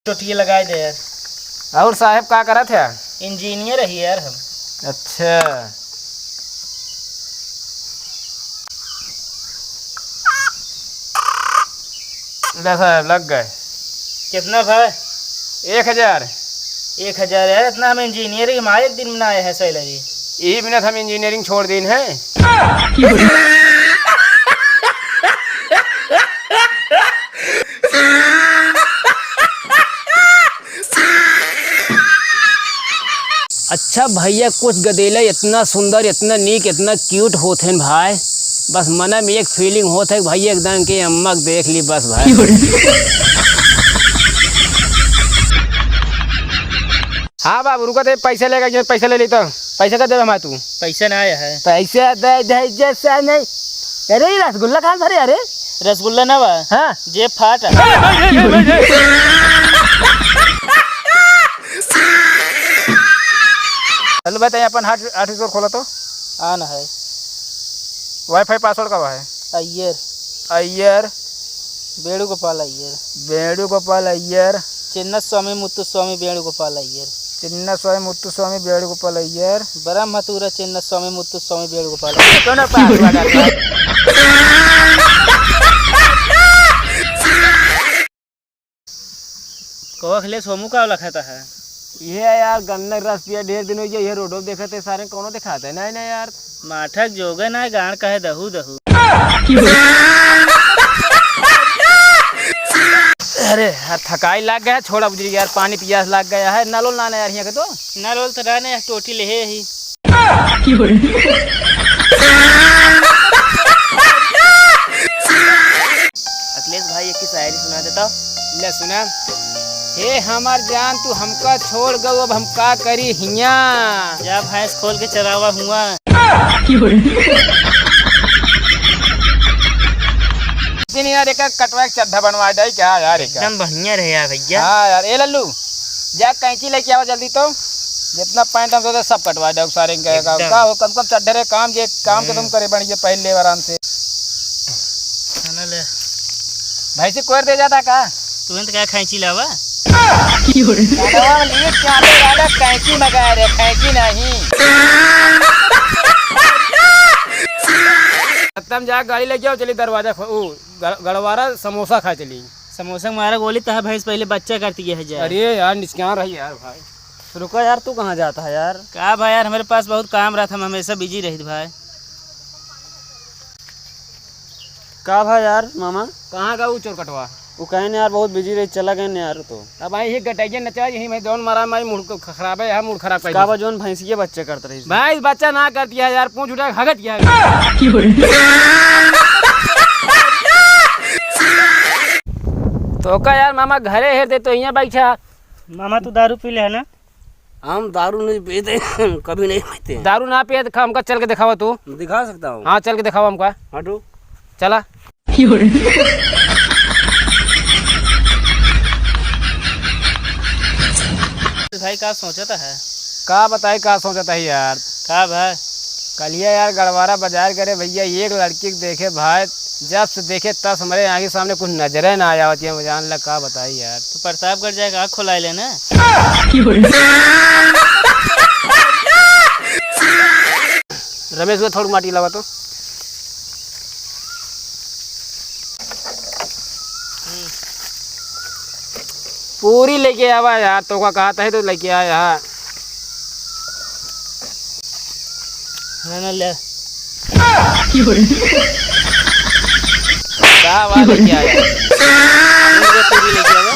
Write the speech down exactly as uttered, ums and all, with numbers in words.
टोटिए लगाए दे यार। और साहेब का करत है? इंजीनियर ही यार हम। अच्छा। ले साहेब, लग गए। कितना भाई? एक हजार। एक हजार यार, इतना हम इंजीनियर ही, हमारे एक दिन में ना आए हैं सैलरी। यही बिना हम इंजीनियरिंग छोड़ दीन है। अच्छा भैया, कुछ गदेला इतना सुंदर, इतना नीक, इतना क्यूट होत हैं भाई, बस मन में एक फीलिंग होत है भैया, एकदम के अम्मा के देख ली बस भाई। हाँ बाबू, रुका थे, पैसा लेगा, ये पैसा ले ली तो। पैसा का देवे हमारे तू? पैसा ना आया है। पैसा दे दे जैसा नहीं। अरे, ये रसगुल्ला कहाँ धरे, अरे? रसगुल्ला ना बा। हाँ। जेब फाट है। चलो भाई, तैं अपन हाथ, हाथ स्टोर खोला तो। आन है। वाईफाई पासवर्ड का बा है? अय्यर। अय्यर। वेणुगोपाल अय्यर। वेणुगोपाल अय्यर। चिन्नस्वामी मुत्तुस्वामी वेणुगोपाल अय्यर। चिन्नस्वामी मुत्तुस्वामी वेणुगोपाल अय्यर। ब्रह्मतुरा चिन्नस्वामी मुत्तुस्वामी वेणुगोपाल अय्यर। दोनों पास हुआ करता है। कहो अखिलेश, होमू का लखत है? ये यार, गन्ना के रस पिया, ढेर दिन हो गया, ये रोडो देखत है, सारे कौनो दिखाते है? नहीं, नहीं यार। माठक जोगे ना, गाड़ कहे दहू दहू। अरे यार, थकाई लाग गया, छोड़ा बुजरी यार, पानी पियास लाग गया है। नल उल ना, ना यार, हियाँ के तो। नल उल तो रहने, टोटी ले ही। अखिलेश भाई, एक की शायरी सुना देता। ले सुना। हे हमार जान, तू हमका छोड़ गऊ, अब हम का करी हिया? जा भैंस खोल के चरावा हुआ। दिन यार, एक कटवा के चड्ढा बनवा दे क्या यार, एक? एकदम बढ़िया रहे यार भैया। हाँ यार, ए लल्लू, जा कैंची लेके आवा जल्दी तो, जितना पैंट हम सोचे सब कटवा दे सारे का, का, एकदम। का हो, कम से कम चड्ढे रे काम, जे काम के तुम हम्म। करे बढ़िया पहन ले आराम से। खाना ले। भैंसी कोयर दे जाता का? तू तो क्या कैंची लावा? की हो रही? कटवा में लीड चाहते ज्यादा कैंची मंगा रे, कैंची नहीं। खत्म जा, गाड़ी लेके आओ, चली दरवाजा खो-, ऊ, गड़-, गड़वारा समोसा खाए चली। समोसा मारा गोली तहा भैंस पहले बच्चा करती है जा। अरे यार, निचकान रही यार भाई। रुका यार, तू कहाँ जाता है यार? का भाई यार, हमारे पास बहुत काम रहत, हम हमेशा बिजी रहित भाई। का भाई यार, मामा? कहाँ का ऊ चोर कटवा? वो कहे न यार, बहुत बिजी रही, चला गए न यार। तो अब आई ही गटैया नचा, यही मैं जौन मारा मारी मूड ख-, खराब है यार, मूड खराब कर का दी। बा जौन भैंसिया बच्चा करत रही? भैंस बच्चा ना करती है यार, पूंछ उठा के हगत किया। तो का यार मामा घरे हेर दे तो यहाँ बैठा। मामा तू दारू पी ले है ना? हम दारू नहीं पीते, कभी नहीं पीते हैं। दारू ना पिए तो हमका चल के दिखावा तू। दिखा सकता हूँ। हाँ, चल के दिखावा हमका। हटो। चला। भाई का सोचत है? का बताई का सोचत है यार। का भाई? कलिया यार गड़वारा बाजार करे भैया, एक लड़की के देखे भाई, जब से देखे तब से हमरे आँखी सामने कुछ नजरे ना आया होती है, जान ला का बताई यार। तो प्रतापगढ़ जाके आँख खुलाई ले ना। रमेश को थोड़ी माटी लावा तो। पूरी लेके आवा यार, तो का कहत है तो लेके आ यार। ना, ना, ले। का बात है, क्या है? पूरी लेके आवा।